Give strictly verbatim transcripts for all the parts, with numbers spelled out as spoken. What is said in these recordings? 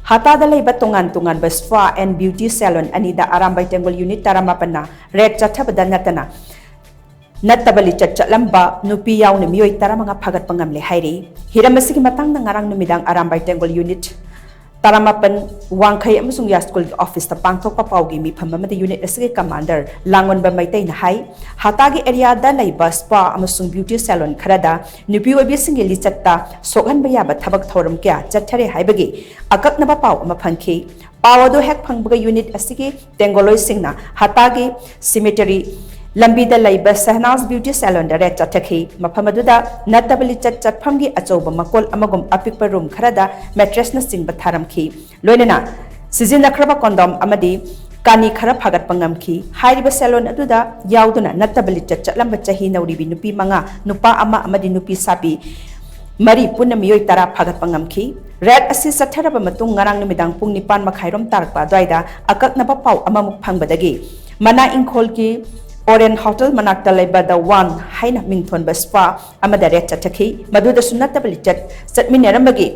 ꯍꯥꯇꯥꯗ ꯂꯩꯕ ꯇꯣꯉꯥꯟ ꯇꯣꯉꯥꯟꯕ spa and beauty salon ꯑꯅꯤꯗ ꯑꯔꯥꯝꯕꯥꯏ ꯇꯦꯡꯒꯣꯜ unit ꯇꯔꯥꯃꯥꯄꯟꯅ raid ꯆꯠꯊꯕꯗ ꯅꯠꯇꯅ ꯅꯠꯇꯕ ꯂꯤꯆꯠ ꯆꯠꯂꯝꯕ ꯅꯨꯄꯤ ꯌꯥꯎꯅ ꯃꯤꯑꯣꯏ ꯇꯔꯥꯃꯉꯥ ꯐꯥꯒꯠꯄ ꯉꯝꯂꯦ ꯍꯥꯏꯔꯤ꯫ ꯍꯤꯔꯝ ꯑꯁꯤꯒꯤ ꯃꯇꯥꯡꯗ ꯉꯔꯥꯡ ꯅꯨꯃꯤꯗꯥꯡ ꯑꯔꯥꯝꯕꯥꯏ ꯇꯦꯡꯒꯣꯜ unit ꯇꯔꯥꯃꯥꯄꯟ ꯋꯥꯡꯈꯩ ꯑꯃꯁꯨꯡ ꯌꯥꯁꯀꯨꯜꯒꯤ officeꯇ ꯄꯥꯡꯊꯣꯛꯄ ꯄꯥꯎꯒꯤ ꯃꯤꯐꯝ ꯑꯃꯗ unit ꯑꯁꯤꯒꯤ commander ꯂꯥꯡꯑꯣꯟꯕ ꯃꯩꯇꯩꯅ ꯍꯥꯏ, ꯍꯥꯇꯥꯒꯤ areaꯗ ꯂꯩꯕ spa ꯑꯃꯁꯨꯡ beauty salon ꯈꯔꯗ ꯅꯨꯄꯤ ꯑꯣꯏꯕꯤꯁꯤꯡꯒꯤ ꯂꯤꯆꯠꯇ ꯁꯣꯛꯍꯟꯕ ꯌꯥꯕ ꯊꯕꯛ ꯊꯧꯔꯝ ꯀꯌꯥ ꯆꯠꯊꯔꯦ ꯍꯥꯏꯕꯒꯤ ꯑꯀꯛꯅꯕ ꯄꯥꯎ ꯑꯃ ꯐꯪꯈꯤ꯫ ꯄꯥꯎ ꯑꯗꯨ ꯍꯦꯛ ꯐꯪꯕꯒ unit ꯑꯁꯤꯒꯤ ꯇꯦꯡꯒꯣꯂꯣꯏꯁꯤꯡꯅ ꯍꯥꯇꯥꯒꯤ cemetery ꯂꯝꯕꯤꯗ ꯂꯩꯕ ꯁꯍꯅꯥꯖ beauty salonꯗ raid ꯆꯠꯊꯈꯤ꯫ ꯃꯐꯝ ꯑꯗꯨꯗ ꯅꯠꯇꯕ ꯂꯤꯆꯠ ꯆꯠꯐꯝꯒꯤ ꯑꯆꯧꯕ ꯃꯀꯣꯜ ꯑꯃꯒꯨꯝ ꯑꯄꯤꯛꯄ room ꯈꯔꯗ mattressꯅꯆꯤꯡꯕ ꯊꯥꯔꯝꯈꯤ꯫ ꯂꯣꯏꯅꯅ ꯁꯤꯖꯤꯟꯅꯈ꯭ꯔꯕ condom ꯑꯃꯗꯤ ꯀꯥꯅꯤ ꯈꯔ ꯐꯥꯒꯠꯄ ꯉꯝꯈꯤ꯫ ꯍꯥꯏꯔꯤꯕ salon ꯑꯗꯨꯗ ꯌꯥꯎꯗꯨꯅ ꯅꯠꯇꯕ ꯂꯤꯆꯠ ꯆꯠꯂꯝꯕ ꯆꯍꯤ ꯅꯧꯔꯤꯕꯤ ꯅꯨꯄꯤ ꯃꯉꯥ, ꯅꯨꯄꯥ ꯑꯃ ꯑꯃꯗꯤ ꯅꯨꯄꯤ ꯁꯥꯕꯤ ꯃꯔꯤ, ꯄꯨꯟꯅ ꯃꯤꯑꯣꯏ ꯇꯔꯥ ꯐꯥꯒꯠꯄ ꯉꯝꯈꯤ꯫ Raid ꯑꯁꯤ ꯆꯠꯊꯔꯕ ꯃꯇꯨꯡ ꯉꯔꯥꯡ ꯅꯨꯃꯤꯗꯥꯡ ꯄꯨꯡ ꯅꯤꯄꯥꯟ ꯃꯈꯥꯏꯔꯣꯝ ꯇꯥꯔꯛꯄ ꯑꯗꯨꯋꯥꯏꯗ ꯑꯀꯛꯅꯕ ꯄꯥꯎ ꯑꯃꯃꯨꯛ ꯐꯪꯕꯗꯒꯤ ꯃꯅꯥ ꯏꯪꯈꯣꯜꯒꯤ Orion Hotel ꯃꯅꯥꯛꯇ ꯂꯩꯕ The One ꯍꯥꯏꯅ ꯃꯤꯡꯊꯣꯟꯕ spa ꯑꯃꯗ raid ꯆꯠꯊꯈꯤ꯫ ꯃꯗꯨꯗꯁꯨ ꯅꯠꯇꯕ ꯂꯤꯆꯠ ꯆꯠꯃꯤꯟꯅꯔꯝꯕꯒꯤ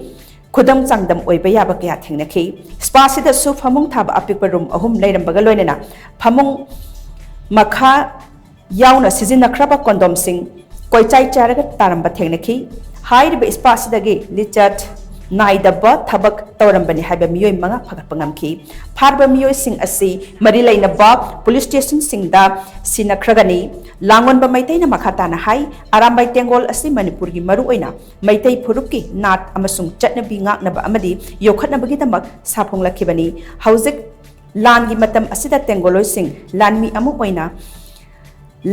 ꯈꯨꯗꯝ ꯆꯥꯡꯗꯝ ꯑꯣꯏꯕ ꯌꯥꯕ ꯀꯌꯥ ꯊꯦꯡꯅꯈꯤ꯫ Spaꯁꯤꯗꯁꯨ ꯐꯃꯨꯡ ꯊꯥꯕ ꯑꯄꯤꯛꯄ room ꯑꯍꯨꯝ ꯂꯩꯔꯝꯕꯒ ꯂꯣꯏꯅꯅ ꯐꯃꯨꯡ ꯃꯈꯥ ꯌꯥꯎꯅ ꯁꯤꯖꯤꯟꯅꯈ꯭ꯔꯕ condomꯁꯤꯡ ꯀꯣꯏꯆꯥꯏ ꯆꯥꯏꯔꯒ ꯇꯥꯔꯝꯕ ꯊꯦꯡꯅꯈꯤ꯫ ꯍꯥꯏꯔꯤꯕ spaꯁꯤꯗꯒꯤ ꯂꯤꯆꯠ ꯅꯥꯏꯗꯕ ꯊꯕꯛ ꯇꯧꯔꯝꯕꯅꯤ ꯍꯥꯏꯕ ꯃꯤꯑꯣꯏ ꯃꯉꯥ ꯐꯥꯒꯠꯄ ꯉꯝꯈꯤ꯫ ꯐꯥꯔꯕ ꯃꯤꯑꯣꯏꯁꯤꯡ ꯑꯁꯤ ꯃꯔꯤ ꯂꯩꯅꯕ police stationꯁꯤꯡꯗ ꯁꯤꯟꯅꯈ꯭ꯔꯒꯅꯤ꯫ ꯂꯥꯡꯑꯣꯟꯕ ꯃꯩꯇꯩꯅ ꯃꯈꯥ ꯇꯥꯅ ꯍꯥꯏ, ꯑꯔꯥꯝꯕꯥꯏ ꯇꯦꯡꯒꯣꯜ ꯑꯁꯤ ꯃꯅꯤꯄꯨꯔꯒꯤ ꯃꯔꯨꯑꯣꯏꯅ ꯃꯩꯇꯩ ꯐꯨꯔꯨꯞꯀꯤ ꯅꯥꯠ ꯑꯃꯁꯨꯡ ꯆꯠꯅꯕꯤ ꯉꯥꯛꯅꯕ ꯑꯃꯗꯤ ꯌꯣꯛꯈꯠꯅꯕꯒꯤꯗꯃꯛ ꯁꯥꯐꯣꯡꯂꯛꯈꯤꯕꯅꯤ꯫ ꯍꯧꯖꯤꯛ ꯂꯥꯟꯒꯤ ꯃꯇꯝ ꯑꯁꯤꯗ ꯇꯦꯡꯒꯣꯂꯣꯏꯁꯤꯡ ꯂꯥꯟꯃꯤ ꯑꯃ ꯑꯣꯏꯅ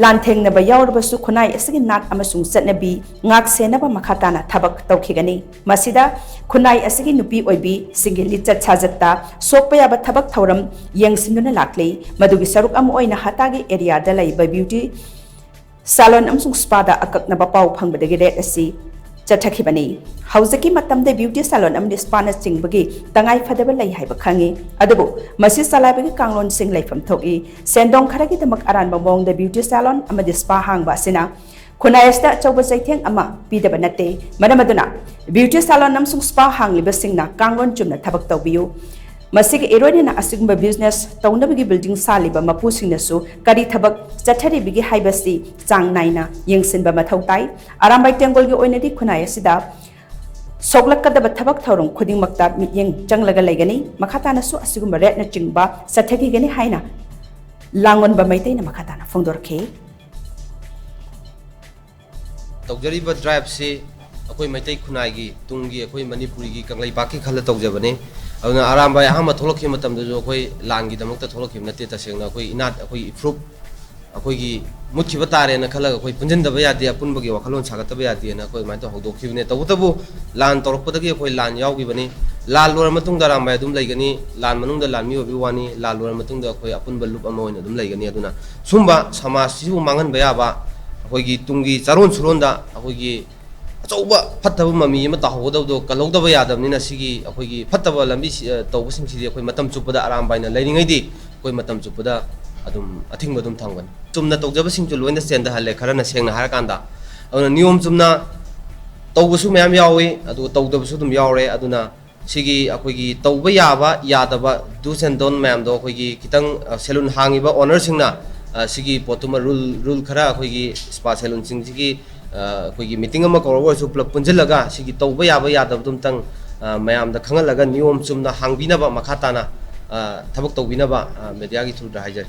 ꯂꯥꯟꯊꯦꯡꯅꯕ ꯌꯥꯎꯔꯕꯁꯨ ꯈꯨꯟꯅꯥꯏ ꯑꯁꯤꯒꯤ ꯅꯥꯠ ꯑꯃꯁꯨꯡ ꯆꯠꯅꯕꯤ ꯉꯥꯛ ꯁꯦꯟꯅꯕ ꯃꯈꯥ ꯇꯥꯅ ꯊꯕꯛ ꯇꯧꯈꯤꯒꯅꯤ꯫ ꯃꯁꯤꯗ ꯈꯨꯟꯅꯥꯏ ꯑꯁꯤꯒꯤ ꯅꯨꯄꯤ ꯑꯣꯏꯕꯤꯁꯤꯡꯒꯤ ꯂꯤꯆꯠ ꯁꯥꯖꯠꯇ ꯁꯣꯛꯄ ꯌꯥꯕ ꯊꯕꯛ ꯊꯧꯔꯝ ꯌꯦꯡꯁꯤꯟꯗꯨꯅ ꯂꯥꯛꯂꯤ꯫ ꯃꯗꯨꯒꯤ ꯁꯔꯨꯛ ꯑꯃ ꯑꯣꯏꯅ ꯍꯥꯇꯥꯒꯤ areaꯗ ꯂꯩꯕ beauty salon ꯑꯃꯁꯨꯡ spaꯗ ꯑꯀꯛꯅꯕ ꯄꯥꯎ ꯐꯪꯕꯗꯒꯤ raid ꯑꯁꯤ ꯆꯠꯊꯈꯤꯕꯅꯤ꯫ ꯍꯧꯖꯤꯛꯀꯤ ꯃꯇꯝꯗ beauty salon ꯑꯃꯗꯤ spaꯅꯆꯤꯡꯕꯒꯤ ꯇꯉꯥꯏ ꯐꯗꯕ ꯂꯩ ꯍꯥꯏꯕ ꯈꯪꯉꯤ, ꯑꯗꯨꯕꯨ ꯃꯁꯤ ꯆꯂꯥꯏꯕꯒꯤ ꯀꯥꯡꯂꯣꯟꯁꯤꯡ ꯂꯩꯐꯝ ꯊꯣꯛꯏ꯫ ꯁꯦꯟꯗꯣꯡ ꯈꯔꯒꯤꯗꯃꯛ ꯑꯔꯥꯟꯕ ꯃꯑꯣꯡꯗ beauty salon ꯑꯃꯗꯤ spa ꯍꯥꯡꯕ ꯑꯁꯤꯅ ꯈꯨꯟꯅꯥꯏ ꯑꯁꯤꯗ ꯑꯆꯧꯕ ꯆꯩꯊꯦꯡ ꯑꯃ ꯄꯤꯗꯕ ꯅꯠꯇꯦ꯫ ꯃꯔꯝ ꯑꯗꯨꯅ Beauty salon ꯑꯃꯁꯨꯡ spa ꯍꯥꯡꯂꯤꯕꯁꯤꯡꯅ ꯀꯥꯡꯂꯣꯟ ꯆꯨꯝꯅ ꯊꯕꯛ ꯇꯧꯕꯤꯌꯨ꯫ ꯃꯁꯤꯒ ꯏꯔꯣꯏꯅꯅ ꯑꯁꯤꯒꯨꯝꯕ business ꯇꯧꯅꯕꯒꯤ building ꯁꯥꯂꯤꯕ ꯃꯄꯨꯁꯤꯡꯅꯁꯨ ꯀꯔꯤ ꯊꯕꯛ ꯆꯠꯊꯔꯤꯕꯒꯦ ꯍꯥꯏꯕꯁꯤ ꯆꯥꯡ ꯅꯥꯏꯅ ꯌꯦꯡꯁꯤꯟꯕ ꯃꯊꯧ ꯇꯥꯏ꯫ ꯑꯔꯥꯝꯕꯥꯏ ꯇꯦꯡꯒꯣꯜꯒꯤ ꯑꯣꯏꯅꯗꯤ ꯈꯨꯟꯅꯥꯏ ꯑꯁꯤꯗ ꯁꯣꯛꯂꯛꯀꯗꯕ ꯊꯕꯛ ꯊꯧꯔꯝ ꯈꯨꯗꯤꯡꯃꯛꯇ ꯃꯤꯠꯌꯦꯡ ꯆꯪꯂꯒ ꯂꯩꯒꯅꯤ꯫ ꯃꯈꯥ ꯇꯥꯅꯁꯨ ꯑꯁꯤꯒꯨꯝꯕ raidꯅꯆꯤꯡꯕ ꯆꯠꯊꯈꯤꯒꯅꯤ ꯍꯥꯏꯅ ꯂꯥꯡꯑꯣꯟꯕ ꯃꯩꯇꯩꯅ ꯃꯈꯥ ꯇꯥꯅ ꯐꯣꯡꯗꯣꯔꯛꯈꯤ꯫ ꯇꯧꯖꯔꯤꯕ driveꯁꯤ ꯑꯩꯈꯣꯏ ꯃꯩꯇꯩ ꯈꯨꯟꯅꯥꯏꯒꯤ ꯇꯨꯡꯒꯤ, ꯑꯩꯈꯣꯏ ꯃꯅꯤꯄꯨꯔꯤꯒꯤ ꯀꯪꯂꯩꯄꯥꯛꯀꯤ ꯈꯜꯂ ꯇꯧꯖꯕꯅꯤ꯫ ꯑꯗꯨꯅ ꯑꯔꯥꯝꯕꯥꯏ ꯑꯍꯥꯟꯕ ꯊꯣꯛꯂꯛꯈꯤꯕ ꯃꯇꯝꯗꯁꯨ ꯑꯩꯈꯣꯏ ꯂꯥꯟꯒꯤꯗꯃꯛꯇ ꯊꯣꯛꯂꯛꯈꯤꯕ ꯅꯠꯇꯦ꯫ ꯇꯁꯦꯡꯅ ꯑꯩꯈꯣꯏ ꯏꯅꯥꯠ, ꯑꯩꯈꯣꯏꯒꯤ ꯏꯐ꯭ꯔꯨꯞ, ꯑꯩꯈꯣꯏꯒꯤ ꯃꯨꯠꯈꯤꯕ ꯇꯥꯔꯦꯅ ꯈꯜꯂꯒ ꯑꯩꯈꯣꯏ ꯄꯨꯟꯁꯤꯟꯗꯕ ꯌꯥꯗꯦ, ꯑꯄꯨꯟꯕꯒꯤ ꯋꯥꯈꯜꯂꯣꯟ ꯁꯥꯒꯠꯇꯕ ꯌꯥꯗꯦꯅ ꯑꯩꯈꯣꯏ ꯑꯗꯨꯃꯥꯏꯅ ꯇꯧꯔ ꯍꯧꯗꯣꯛꯈꯤꯕꯅꯦ꯫ ꯇꯧꯕꯇꯕꯨ ꯂꯥꯟ ꯇꯧꯔꯛꯄꯗꯒꯤ ꯑꯩꯈꯣꯏ ꯂꯥꯟ ꯌꯥꯎꯈꯤꯕꯅꯤ꯫ ꯂꯥꯟ ꯂꯣꯏꯔ ꯃꯇꯨꯡꯗ ꯑꯔꯥꯝꯕꯥꯏ ꯑꯗꯨꯝ ꯂꯩꯒꯅꯤ, ꯂꯥꯟ ꯃꯅꯨꯡꯗ ꯂꯥꯟꯃꯤ ꯑꯣꯏꯕꯒꯤ ꯋꯥꯅꯤ, ꯂꯥꯟ ꯂꯣꯏꯔ ꯃꯇꯨꯡꯗ ꯑꯩꯈꯣꯏ ꯑꯄꯨꯟꯕ ꯂꯨꯞ ꯑꯃ ꯑꯣꯏꯅ ꯑꯗꯨꯝ ꯂꯩꯒꯅꯤ꯫ ꯑꯗꯨꯅ ꯁꯨꯝꯕ ꯁꯃꯥꯖꯁꯤꯕꯨ ꯃꯥꯡꯍꯟꯕ ꯌꯥꯕ, ꯑꯩꯈꯣꯏꯒꯤ ꯇꯨꯡꯒꯤ ꯆꯥꯔꯣꯟ ꯁꯨꯔꯣꯟꯗ ꯑꯩꯈꯣꯏꯒꯤ ꯑꯆꯧꯕ ꯐꯠꯇꯕ ꯃꯃꯤ ꯑꯃ ꯇꯥꯍꯧꯒꯗꯕꯗꯣ ꯀꯜꯍꯧꯗꯕ ꯌꯥꯗꯕꯅꯤꯅ, ꯁꯤꯒꯤ ꯑꯩꯈꯣꯏꯒꯤ ꯐꯠꯇꯕ ꯂꯝꯕꯤ ꯁꯤ-, ꯑ, ꯇꯧꯕꯁꯤꯡꯁꯤꯗꯤ ꯑꯩꯈꯣꯏ ꯃꯇꯝ ꯆꯨꯞꯄꯗ ꯑꯔꯥꯝꯕꯥꯏꯅ ꯂꯩꯔꯤꯉꯩꯗꯤ ꯑꯩꯈꯣꯏ ꯃꯇꯝ ꯆꯨꯞꯄꯗ ꯑꯗꯨꯝ ꯑꯊꯤꯡꯕ ꯑꯗꯨꯝ ꯊꯝꯒꯅꯤ꯫ ꯆꯨꯝꯅ ꯇꯧꯖꯕꯁꯤꯡꯁꯨ ꯂꯣꯏꯅ ꯆꯦꯟꯊꯍꯜꯂꯦ, ꯈꯔꯅ ꯁꯦꯡꯅ ꯍꯥꯏꯔꯀꯥꯟꯗ꯫ ꯑꯗꯨꯅ ꯅꯤꯌꯣꯝ ꯆꯨꯝꯅ ꯇꯧꯕꯁꯨ ꯃꯌꯥꯝ ꯌꯥꯎꯏ, ꯑꯗꯨꯒ ꯇꯧꯗꯕꯁꯨ ꯑꯗꯨꯝ ꯌꯥꯎꯔꯦ꯫ ꯑꯗꯨꯅ ꯁꯤꯒꯤ ꯑꯩꯈꯣꯏꯒꯤ ꯇꯧꯕ ꯌꯥꯕ ꯌꯥꯗꯕ do's and don't ꯃꯌꯥꯝꯗꯣ ꯑꯩꯈꯣꯏꯒꯤ ꯈꯤꯇꯪ, ꯑ, salon ꯍꯥꯡꯉꯤꯕ ownerꯁꯤꯡꯅ, ꯑ, ꯁꯤꯒꯤ ꯄꯣꯠꯇꯨꯃ rule, rule ꯈꯔ ꯑꯩꯈꯣꯏꯒꯤ spa salonꯁꯤꯡꯁꯤꯒꯤ, ꯑ, ꯑꯩꯈꯣꯏꯒꯤ meeting ꯑꯃ ꯀꯧꯔꯒ ꯑꯣꯏꯔꯁꯨ ꯄꯨꯂꯞ ꯄꯨꯟꯁꯤꯜꯂꯒ ꯁꯤꯒꯤ ꯇꯧꯕ ꯌꯥꯕ ꯌꯥꯗꯕꯗꯨ ꯑꯝꯇꯪ, ꯑ, ꯃꯌꯥꯝꯗ ꯈꯪꯍꯜꯂꯒ ꯅꯤꯌꯣꯝ ꯆꯨꯝꯅ ꯍꯥꯡꯕꯤꯅꯕ, ꯃꯈꯥ ꯇꯥꯅ, ꯑ, ꯊꯕꯛ ꯇꯧꯕꯤꯅꯕ, ꯑ, mediaꯒꯤ throughꯗ ꯍꯥꯏꯖꯔꯤ꯫